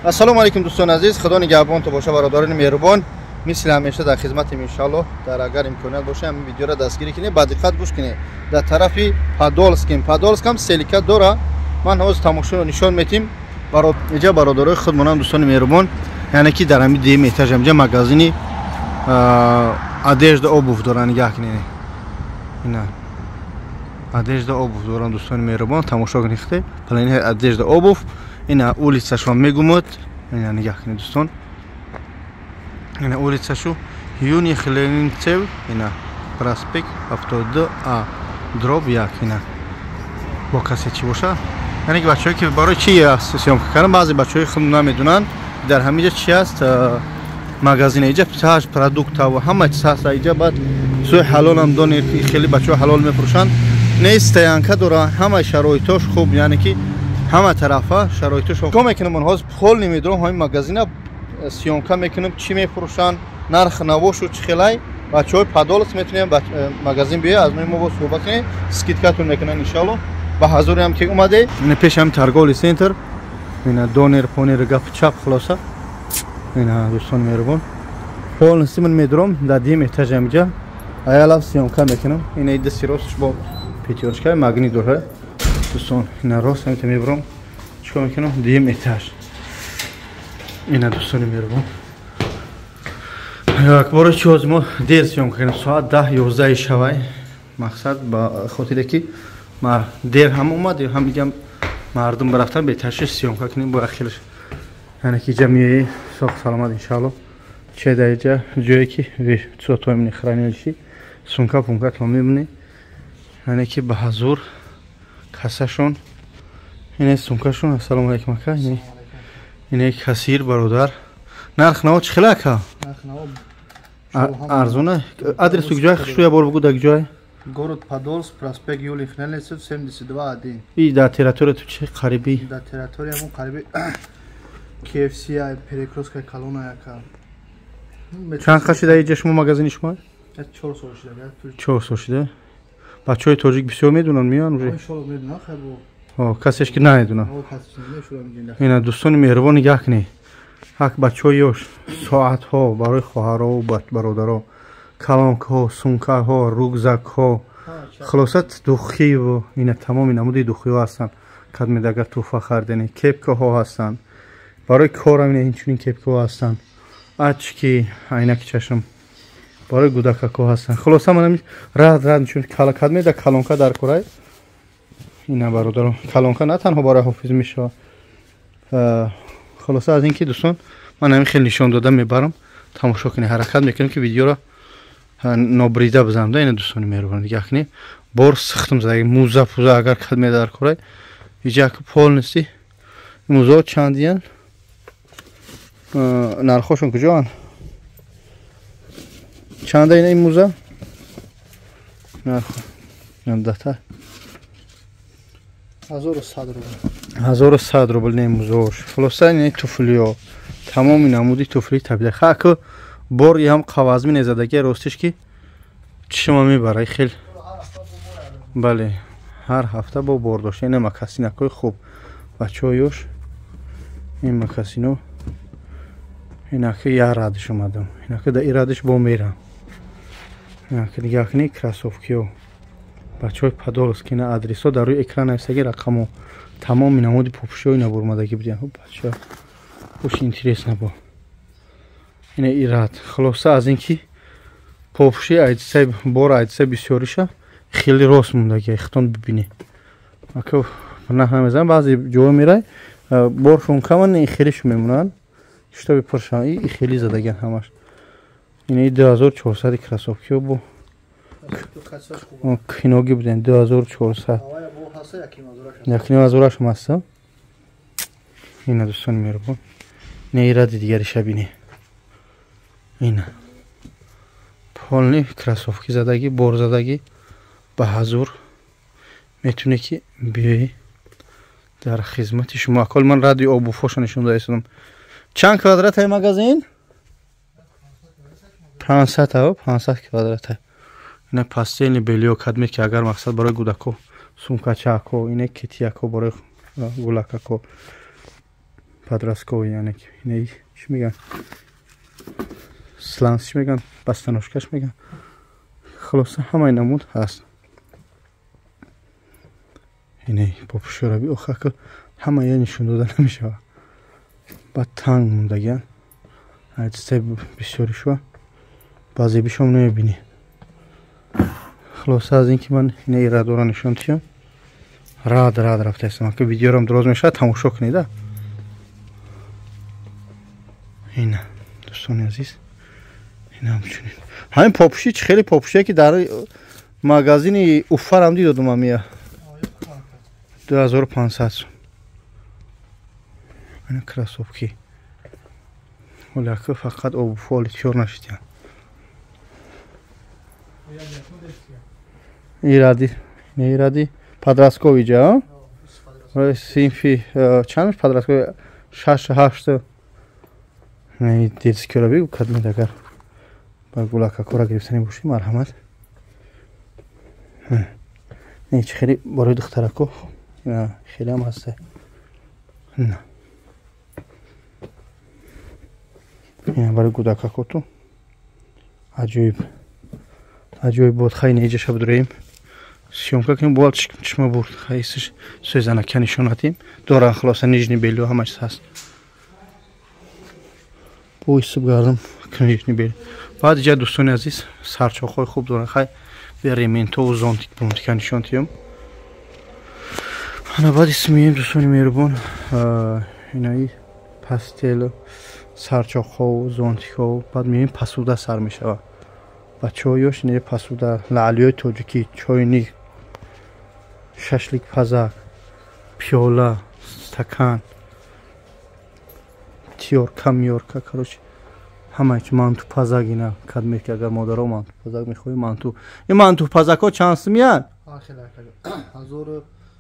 Ассалому алайкум, дӯстони азиз, худо нигаҳбонтон боша, бародарони меҳрубон. Мисли ҳамеша дар хизматем, иншаллоҳ. Дар агар имконият боша, ҳамин видеоро дастгирӣ кунед, ба диққат гӯш кунед. Дар тарафи Подольским, Подольскам селика дора. Ман ҳозир тамошоро нишон метим. Иҷа бародарои худмонам, дӯстони меҳрубон, яъне ки дар ҳамин дуюм этаж инҷа магазини одежда, обувь доран. Нигаҳ кунед, ина одежда, обувь доран, дӯстони меҳрубон, тамошо кунед. Плани одежда, обувь, ина улицашон мегумад. Ина нигаҳ кунед, дӯстон, ина улицашу Юних Ленинцев, ина проспект 72А/1. Ина бо касе чӣ боша, яъне ки бачаҳое ки барои чи съёмка кардам, баъзе бачаҳои худ намедонанд, дар ҳамиҷа чи аст магазина. Иҷа ҳаш продукта ва ҳама чиз ҳаст иҷа. Баъд сӯи ҳалолам донед, хеле бачаҳо ҳалол мефурӯшанд. Не, стоянка дора, ҳама шароитош хуб, яъне ки ҳама тарафа шароитош ко мекунам. Он ҳозир пол намедорам, ҳамин магазина съёмка мекунам, чӣ мефурӯшанд, нарх навошу чӣ хелай. Бачаҳои Подольск метунем магазин биёя, аз нои мо бо суҳбат кунем, скидкатон мекунанд, иншалло. Ба ҳазуриам ки омаде, пеш ҳами торговый центр, ина донер понер, гап чап. Хулоса, ина, дӯстони меҳрубон, полностью ман медорам дар дуюм этаж ҳамиҷа аялав съёмка мекунам. Ина дасти ростш бо Пятёрочка, Магнит дора, дӯстон. Ина рост ҳамита мебурам, чикор мекунам? Дуюм этаж. Ина, дӯстони меҳрубон, бори чи ҳозир мо дер съёмка кардем, соат 10-11 шавай. Мақсад ба хотире ки дер ҳам омад, ҳам дигам мардум барафтан, беташвиш съёмка кунем. Бояд хеле, яъне ки иҷа миёи, соқ саломат, иншаалло. Че дар иҷа ҷое ки чизотои хранилище, сумка пумка то мебинӣ, яъне ки ба ҳазур кассашон, ине сумкашон. Ассалому алайкум, ака. Ине кассир бародар. Нарх наво чӣ хела, ака? Арзона. Адресу ҷой хушрӯя бор бугу, дар ҷой? Город Подольск, проспект Юлий Хмельницев, 72-1. И дар территория ту чи қариби? Дар территория мо қариби KFC, перекрёсткаи колонна яка. Чанд қад шида иҷа шумо, магазини шумо? 4 сол шида. 4 сол шида. Бачаҳои тоҷик бисёр медонанд, меоянд уже? Касеш ки намедонад. Ина, дӯстони меҳрубон, нигаҳ кунед, ҳак бачаҳои ёш, соатҳо барои хоҳарову бародаро, калонкаҳо, сумкаҳо, рюкзакҳо, хулоса духиву ина тамоми намуди духиҳо ҳастанд. Кадмед агар туҳфа хардени, кепкаҳо ҳастанд барои корам, ина инчунин кепкаҳо ҳастанд, очки, айнаки чашм барои гудакако ҳастанд. Хулоса, ман рад рад чун кадмеда калонка дар корай. Ина, бародаро, калонка на танҳо барои ҳофиз мешавад. Хулоса, аз ин ки, дӯстон, ман ҳамин хеле нишон дода мебарам, тамошо кунед. Ҳаракат мекунем, ки видеоро нобрида бизанам да. Ина, дӯстони меҳрубон, дигаҳ кунед, бор сихтм задаги, муза пуза агар кадме дар корай, иҷа полностью музао чандиян, нархошон куҷоанд, чанда ина ин муза дата? 1100 рубл. 1100 рубл не музаош. Хулоса, ин туфлиё, тамоми намуди туфли табида хаку бор ҳам қавазми незадаги. Ростиш ки чишма мебара хел. Бале, ҳар ҳафта бо бор дошта. Ина мокасинакҳои хуб, бачаҳо ёш, ин мокасино. Инаки як радиш омадам, инаки да и радиш бо мерам. Инаки дигаҳ кунӣ, кроссовкиё, бачаҳои Подольск, ина адресҳо дар рӯи экран нависаги, рақамо. Тамоми намуди пупушиҳо ина бурмадагӣ будиян. Бача, хуш интересно бо ина ирад. Хулоса, аз ин ки попуши айдисай бор, айдисай бисёриша хеле рост мондаги, хитон бибинӣ. Ака, намезанам, баъзе ҷоҳо мерай, боршон каман, хелишу мемонанд, шитоби пуршан и хеле задагиан ҳамаш. Ина 2400 кроссовкиҳо бо киноги буден, 2400, 1500-ашам ҳаста. Ина, дӯстони меҳрубон, ина иради дигари шабине. Ина полный кроссовки задагӣ, бор задагӣ. Ба ҳазур метавонӣ ки биёӣ, дар хизмати шумо. Акол ман радио обувьҳоша нишон дода истодам. Чанд квадратаи магазин? 500, 500 квадрата. Ина постельный бельё, кадме ки агар мақсад барои гудако, сумкачако, ина китияко барои гулакако. Подростковый, яъне ина чӣ меган? Сланс чӣ меган? Босоножка ш меган. Хулоса ҳамаи намуд ҳаст. Ина попушораби охака ҳама я нишон дода намешавад. Баъд танг мондагиан. Чизаи бисёри шува. Баъзе бишом намебинӣ. Хулоса аз ин ки ман ина ирадора нишон тиям. Рад рафтаистам. Ки видеорам дроз мешавад, тамошо кунед. Ина дӯстони азиз, ина ҳамчунин. Ҳамин попуши чӣ хеле попушие ки дар магазини Уфарам дидодум амия. 2500 сум. Ина кроссовки. Оляка фақат обуфоли тиёр нашидян. Иради, не иради подростковый ҷа? Синфи чанд подростковый? 6-8. Не детский ро бигу кадмед агар ба гулакакора гирифтани бошӣ марҳамат. Не чӣ хеле барои духтарако хеле ҳам ҳаста. На. Ина барои гудакако ту. Аҷоиб. Аҷоиб буд. Хай неҷаша бидурем. Съёмка кунем бояд чишма бурд. Хай сӯзанака нишон надиҳем. Доран хулоса нижний бельё ҳама чиз ҳаст. Бо исиб гардам нижний бельё. Баъд иҷа дӯстони азиз сарчоқҳои хуб доранд. Хай бе рементову зонтик бонтика нишон диҳем. Ана баъд исмием дӯстони меҳрубон инаи пастел сарчоқҳову зонтикҳову баъд меоем пасуда сар мешавад. Бачаҳо ёш инаи пасуда лаълиёи тоҷикӣ, чойник, шашлик пазак, пиёла, стакан, тиёрка, миёрка, короче ҳамаи чи манту пазак ина кадмед ки агар модаро манту пазак мехоҳӣ манту. Ин манту пазакҳо чанд сумиянд?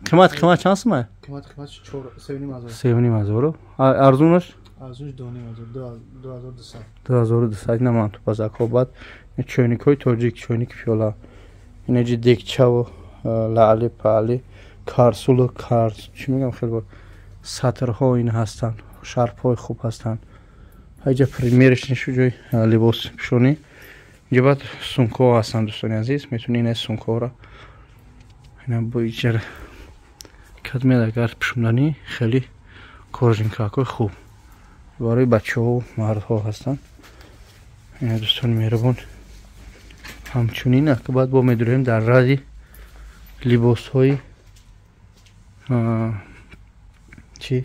Қимат қимат чанд сумай? Қимат қимат 4,5 ҳазор. 3,5 ҳазор. Арзунаш? Арзунаш 2,5 ҳазор, 2200. 2200 ина манту пазакҳо. Баъд чойникҳои тоҷик, чойник пиёла. Инаҷи декчаву лаъли паъли, карсулу карс, чӣ мегам хеле сатрҳо ин ҳастанд, шарфҳои хуб ҳастанд. Ҳайҷа примерочный шу ҷои либос пӯшонӣ. Инҷа баъд сумкаҳо ҳастанд дӯстони азиз, метавонӣ ина сумкаҳоро ина бо иҷара кадмед агар пӯшонданӣ хеле коржинкакҳои хуб барои бачаҳо мардҳо ҳастанд. Ина дӯстони меҳрубон ҳамчунин ака баъд бо медурем дар ради либосҳои чи?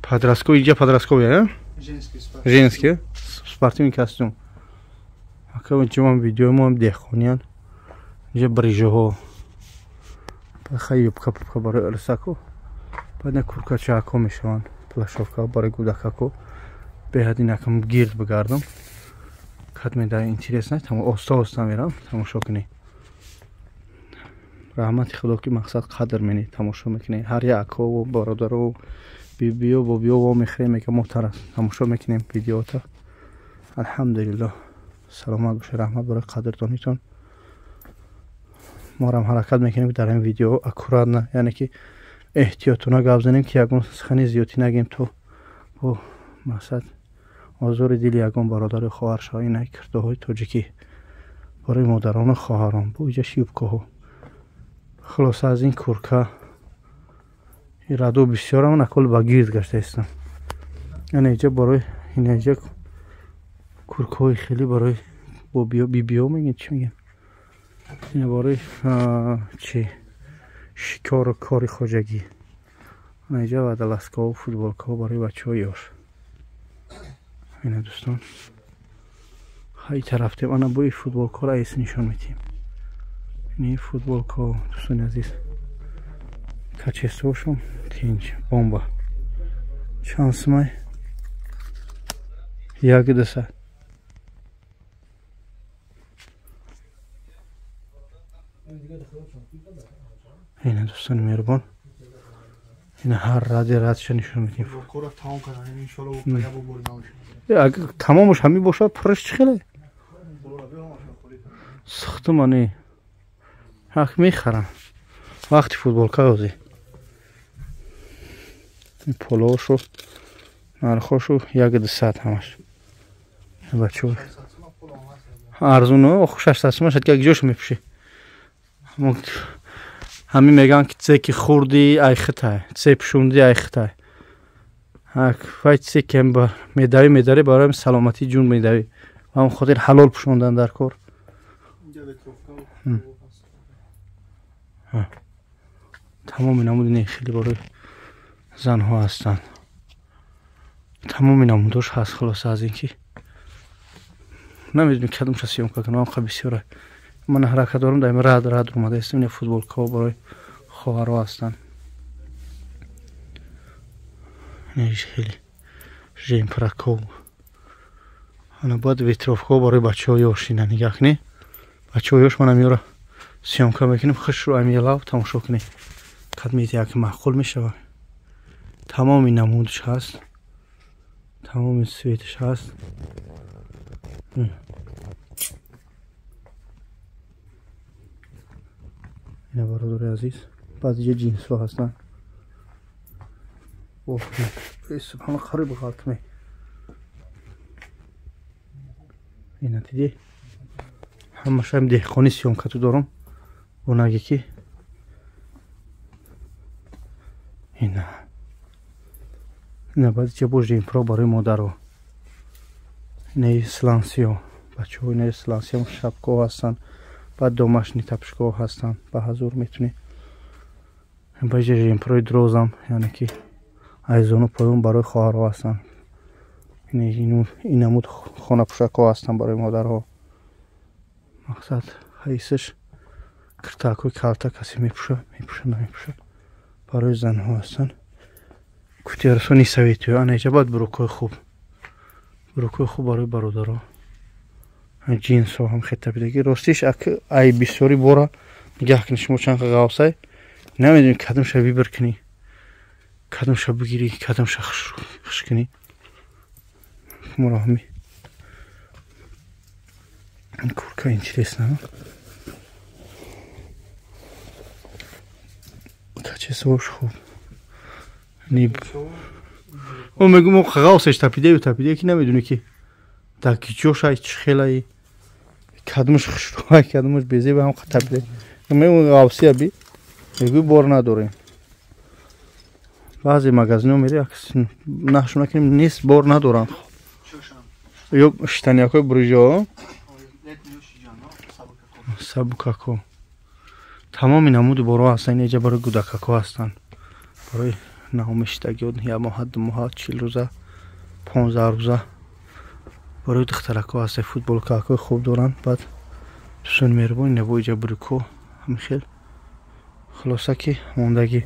Подростковый, иҷа подростковый, а? Женский, спортивный костюм. Ака инҷа ман видеои мо деҳқониян. Инҷа брижаҳо. Хай юбка пубка барои арӯсако. Баъд на куркачаакҳо мешаванд, плащовка барои кӯдакако. Беҳад инакам гирд бигардам. Кадме да интересно, оста оста мерам, тамошо кунед. Раҳмати Худо ки мақсад қадр менӣ, тамошо мекунед. Ҳар як акову бародару бибиё бобиё во мехӯрем, мега мо тара тамошо мекунем видеота. Алҳамдулиллоҳ. Саломат бошед, раҳмат барои қадрдонитон. Морам ҳаракат мекунем ки дар ин видео аккуратно, яъне ки эҳтиётона гап занем ки ягон сухани зиёдтӣ нагем то бо мақсад озори дили ягон бародару хоҳар шава. Ина кирдоҳои тоҷикӣ барои модарону хоҳарон бо иҷа юбкаҳо. Хулоса аз ин курка ирадо бисёрам накол ба гирд гаштаистам. Яъне иҷа барои ина иҷа куркаҳои хеле барои бобиё бибиё мегӯянд чӣ мегӯянд? Ина барои чи шикору кори хоҷагӣ. Ана иҷа вадаласкаҳо, футболкаҳо барои бачаҳои ёш. Ина дӯстон ҳай тарафтем ана бо ин футболкаҳоро айс нишон медиҳем. Ин футболкаҳо дӯстони азиз качествошон тинч бомба. Чанд сумай? 1200. Ина дӯстони меҳрубон ина ҳар ради радша нишон медиҳем. Тамомаш ҳамин бошад пурраш чӣ хеле? Сухтум ани ҳақ мехарам. Вақти футболка озӣ. Полошу нархошу 1200 ҳамаш. Бачаҳо арзун, оху 600 сум шад, ки ҷош мепӯшӣ. Ҳамин мегӯянд, ки це ки хурди айхитай, це пӯшунди айхитай. Вай це ки медавӣ, медарӣ, барои саломатӣ ҷун медавӣ. Ҳамон хотир ҳалол пӯшондан дар кор. Тамоми намуди не хеле барои занҳо ҳастанд. Тамоми намудош ҳаст. Хулоса, аз ин ки намедонем кадомша съёмка кунам, ҳамқа бисёра. Ман ҳаракат дорам, дар рад рад омада истам. Ина футболкаҳо барои хоҳарҳо ҳастанд. Хеле жемпракҳо. Ана бояд ветровкаҳо барои бачаҳо ёш. Ина нигаҳ кунӣ, бачаҳо ёш. Манам ёра съёмка мекунем, хушрӯ амилав тамошо кунӣ. Кадмети як маъқул мешавад. Тамоми намудш ҳаст, тамоми светаш ҳаст. Ина бародари азиз, баъд иҷа ҷинсҳо ҳастанд. Субҳана, қариб ғалтме. Ина дидӣ, ҳамашам деҳқонӣ съёмкату дорам. Онаге ки ина ина баъд иҷа бо жемпро барои модаро. Инаи слансиё бачаҳо, инаи слансиё шапкаҳо ҳастанд, баъд домашни тапшкаҳо ҳастанд. Ба ҳазур метунӣ. Баъзе жемпрои дрозам, яъне ки айзону поён барои хоҳарҳо ҳастанд. Ин намуд хонапӯшакҳо ҳастанд барои модарҳо. Мақсад ҳайсиш киртакҳои калта касе мепӯша, мепӯша, намепӯша, барои занҳо ҳастанд. Кутиарасони советиё. Ана иҷа баъд брукҳои хуб, брукҳои хуб барои бародаро. Ҷинсҳо ҳам хетапидагӣ. Ростиш ай бисёри бора нигаҳ кунӣ, шумо чанд ғавсай намедонӣ кадомша вибр кунӣ, кадомша бигирӣ, кадомша хуш кунӣ. Шуморо ҳами курка интересна. Качествош хуб. Мо мегӯм, ғавсеш тапидаю тапидаю, ки намедонӣ, ки дар ки ҷошай, чӣ хелай, кадомаш хушрӯай, кадомаш безеба, ҳам тапида. Мегӯм ғавсия би, мегӯй бор надорем. Баъзе магазинҳо мерӣ, нахш накунем, нест, бор надоранд. Ё штаниякҳои буржо, сабукако. Тамоми намуди борҳо ҳастанд. Инаҷа барои кӯдакакҳо ҳастанд, барои наомештагиё, як моҳа, 2 моҳа, 40 рӯза, 15 рӯза. Барои духтаракҳо ҳаста, футболкаҳои хуб доранд. Баъд дӯстони меҳрубон, ина бо иҷа брюкҳо ҳамин хел. Хулоса ки мондагӣ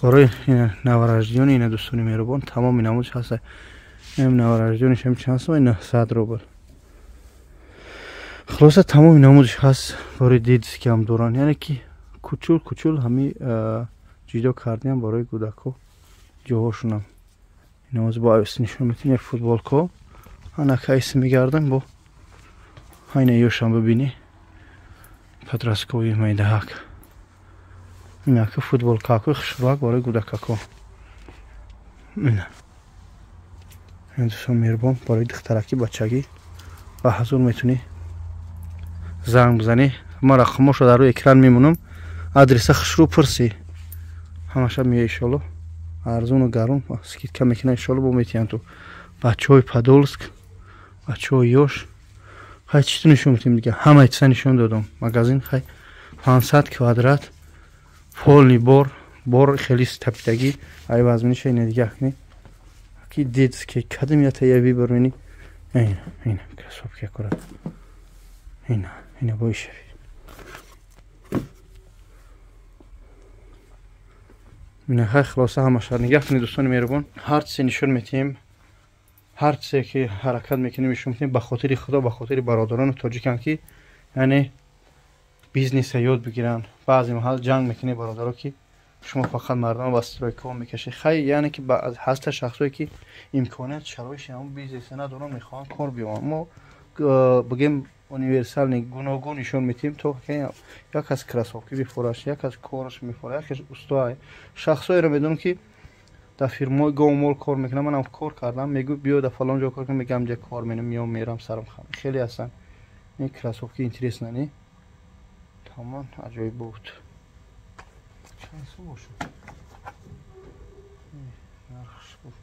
барои новорождёни. Ина дӯстони меҳрубон, тамоми намудш ҳаста. Ин новорождёниш ҳам чанд сум? 900 рубл. Хулоса, тамоми намудш ҳаст. Барои детский ҳам доранд, яъне ки кучул кучул ҳами ҷидо кардиам барои кӯдакҳо ҷоҳошунам. Ина ҳозир бо авис нишон метем як футболкаҳо. Ана кайси мегардам бо ҳайна ёшам бибинӣ, подростковый майдаҳак. Инака футболкаҳои хушрӯак барои кӯдакакҳо. Ина дӯстон меҳрубон, барои духтаракӣ, бачагӣ ба ҳазур метунӣ занг бизанӣ. Ман рақамошо дар рӯи экран мемонам. Адреса хушрӯ пурсӣ, ҳамаша мея иншолло. Арзону гарон скидка мекунад иншолло, бо метиҳанд ту. Бачаҳои Подолск, бачаҳои ёш, хай чӣ ту нишон метиҳем дига? Ҳамаи чиза нишон додам. Магазин хай 500 квадрат, полный бор, бор хеле тапидагӣ. Ай вазминиша ина дигаҳ кунӣ, ки детский кадом ята я выбор мени. Ина ина кроссовки аккурат. Ина ина боиша. Ина хай, хулоса, ҳамаша нигаҳ кунед дӯстони меҳрубон. Ҳар чизе нишон метиҳем, ҳар чизе ки ҳаракат мекунем, нишон метиҳем ба хотири Худо, ба хотири бародарону тоҷикам, ки яъне бизнеса ёд бигиранд. Баъзе маҳал ҷанг мекунед бародаро, ки шумо фақат мардама ба стройкаҳо мекашед. Хай, яъне ки ҳаста шахсое ки имконият, шароити ҳамон бизнеса надоранд, мехоҳанд кор биёбанд. Мо бигем универсални гуногун нишон метиҳем, то як аз кроссовки бифураш, як аз кораш мефурад, як аз устоай. Шахсоеро медонам, ки Дар фирмаҳои говмол кор мекунам, манам кор кардам, мегӯ биё дар фалон ҷо кор кун, мегам ҷа кор менам, миём мерам сарам хам. Хеле ҳастан. Ин кроссовки интересно, не? Тамом аҷоиб буд. Чанд сум бошад? Нархш буд.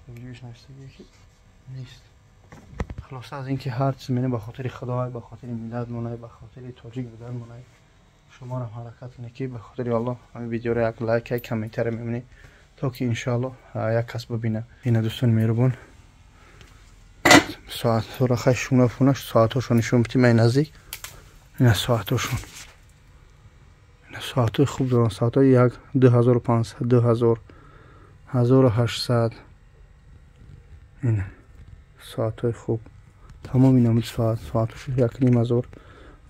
Видеош навиштагие ки нест. Хулоса аз инки ҳар чиз менем ба хотири Худой, ба хотири миллат монай, ба хотири тоҷик будан монай. Шуморо ҳаракат кунед ки ба хотири Аллоҳ ҳамин видеоро як лайк, як комментария мемонед, то ки иншоаллоҳ як кас бибина. Ина дӯстони меҳрубон, соатҳоро хай шуна фуна соатҳошон нишон бидим ай наздик. Ина соатҳошон. Ина соатҳои хуб доранд, соатҳои 1 2500, 2000, 1800. Ина соатҳои хуб. Тамоми намуди соат, соатҳош 1500,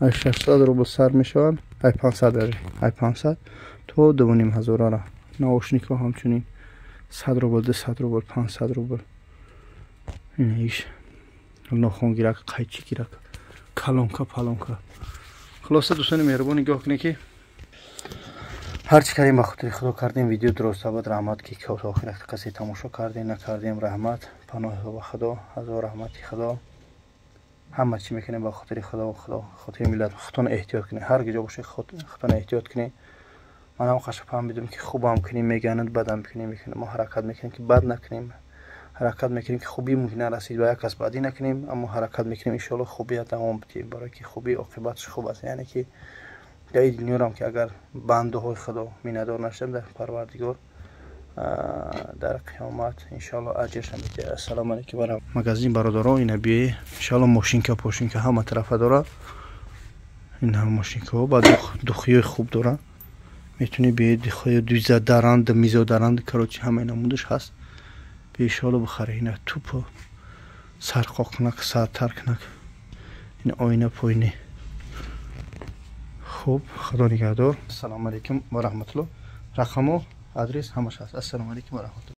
ай 600 рубл сар мешаванд, ай 500 даже, ай 500 то 2500 ра. Наушникҳо ҳамчунин 100 рубл, 200 рубл, 500 рубл. Ина иш нохонгирак, қайчигирак, калонка, палонка. Хулоса дӯстони меҳрубон, нигоҳ кунед ки ҳар чӣ кардем ба хотири Худо кардем. Видео дуруст буд, раҳмат ки то охир касе тамошо кардем, накардем, раҳмат. Паноҳ ба Худо, ҳазор раҳмати Худо. Ҳама чӣ мекунем ба хотири Худо ва Худо, хотири миллат. Худтон эҳтиёт кунед, ҳар ҷо бошед худтон эҳтиёт кунед. Ман ҳам қаша фаҳмидам ки хубам кунем меганад, бадам кунем мекунем. Мо ҳаракат мекунем ки бад накунем, ҳаракат мекунем ки хубӣ мумкин нарасид ба як кас бадӣ накунем, аммо ҳаракат мекунем иншоалло хубият давом бидиҳем, барое ки хубӣ оқибаташ хуб аст. Яъне ки дар ин дунёрам ки агар бандаҳои Худо миннатдор нашудем дар Парвардигор, дар қиёмат иншоалло аҷрша медиҳад. Ассалому алайкум ва магазин бародаро, ина биёе иншоалло мошинка пошинка ҳама тарафа дора. Ин ҳама мошинкаҳо ба духиёи хуб дора. Метавонӣ биёи духиё дезодорант, мизодаранд, короче ҳамаи намудаш ҳаст. Биё иншоалло бихаре. Ина тупо сарқоқкунак, сартаркунак, ин оина поини. Хуб, Худо нигаҳдор. Ассалому алайкум ва раҳматуллоҳ. Рақамо, адрес ҳамаш ҳаст. Ассалому алайкум ва раҳматуллоҳ.